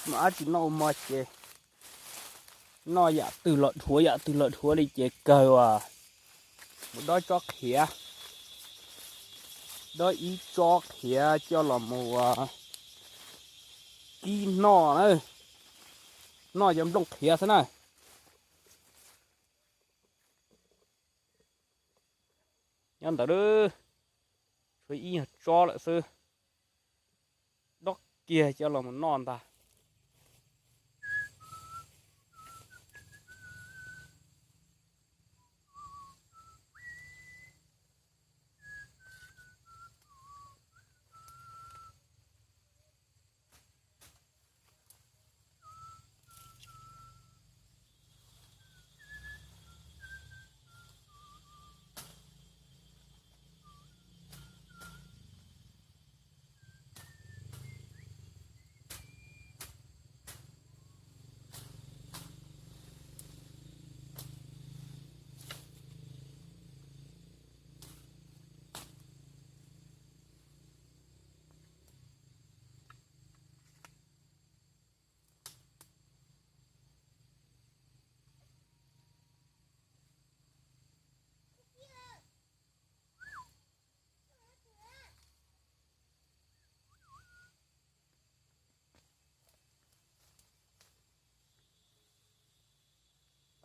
Mas dab tsi noj ua mov ces noj yam twg los dhuav, yam twg los dhuav li ces kawg as. Mus dob tsob qhiav, dob ib tsob qhiav coj los mus kib noj na. Noj cov nplooj qhiav xwb na. Nyob ntawd, tshuav ib nyuag tsob lawm xwb, dob kiag coj los mus noj ntag.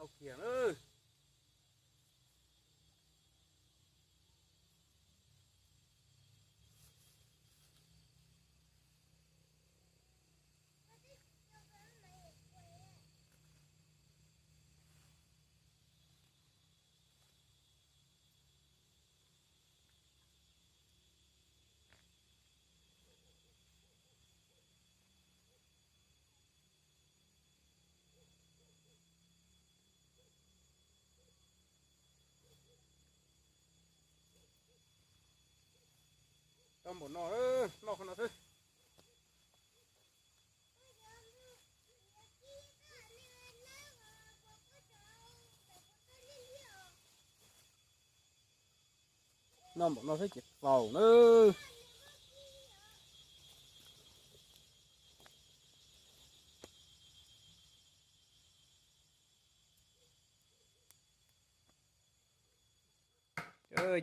Tau kiag na. Tau npaum no, noj qhov no xwb. Noj npaum no xwb ces txaus na.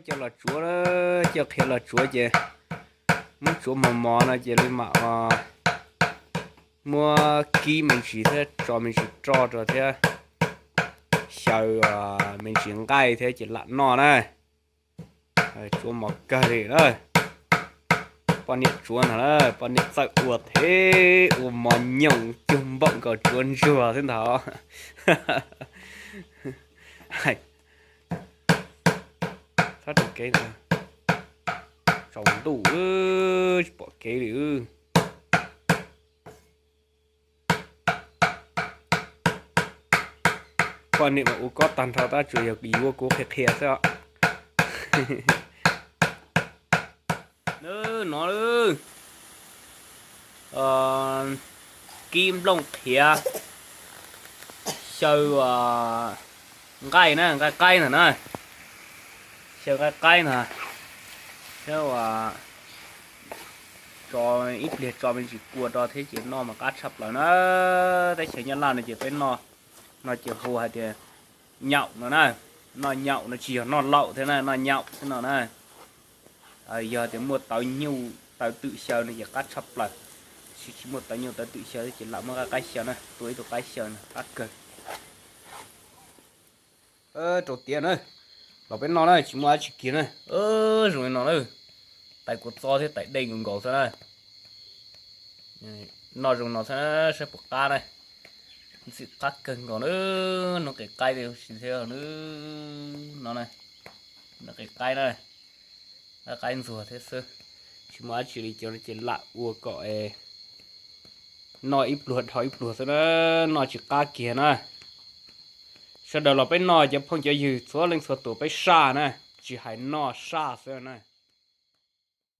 Coj los tsuav, coj qhiav los tsuav ces muab tsuav mos mos no ces li mam muab kib me ntsis thiab tso me ntsis roj rau thiab xyaw me ntsis nqaij thiab ces lam noj na. Tsuav mos kawg li na. Poj niam tsuav ntag na, poj niam txawj ua thiab, ua mov nyoos cug npaum nkaus tsuav ntsuag thiab ntag. Txhob rau kev, tsaus ntuj tsis pom kev li. Poj niam mas ua kob tag nrho tab tsuas yog yuav kuv qhia qhia xwb os. No, kib nplooj qhiav, xyaw nqaij na, nqaij qaib ntag na, xyaw nqaij qaib ntag, thiab ua tso ib pliag tso me ntsis kua rau thiab ces noj mas qab tshaj plaws na. Teb chaws Nyab Laj no ces peb noj no ces hu hais tias nyaum no na. Noj nyaum no tsis yog noj laum thiab na, noj nyaum xwb no na. Yog tias muaj tawv nyuj tawv twm xyaw no ces qab tshaj plaws, tsis, tsis muaj tawv nyuj tawv twm xyaw ces lam muab qaib xyaw na, tua ib tug qaib xyaw na qab kawg. Rau tiav na, los peb noj na, tsis muaj dab tsi kiag na. Zoo li no na, tais kua txob thiab tais dej nkaus nkaus xwb na. Noj zoo no xwb saib puas qab na. Ntxim qab kawg nkaus na, noj qe qaib thiab no na, noj qe qaib na, qaib ntxuag thiab xwb. Tsis muaj dab tsi li, cov no ces lam ua kom noj ib pluag dhau ib pluag xwb na, noj tsis qab kiag na. Sawv daws los peb noj, cov phooj cov ywg txhua leej txhua tus peb saj na, tsis hais noj saj xwb na.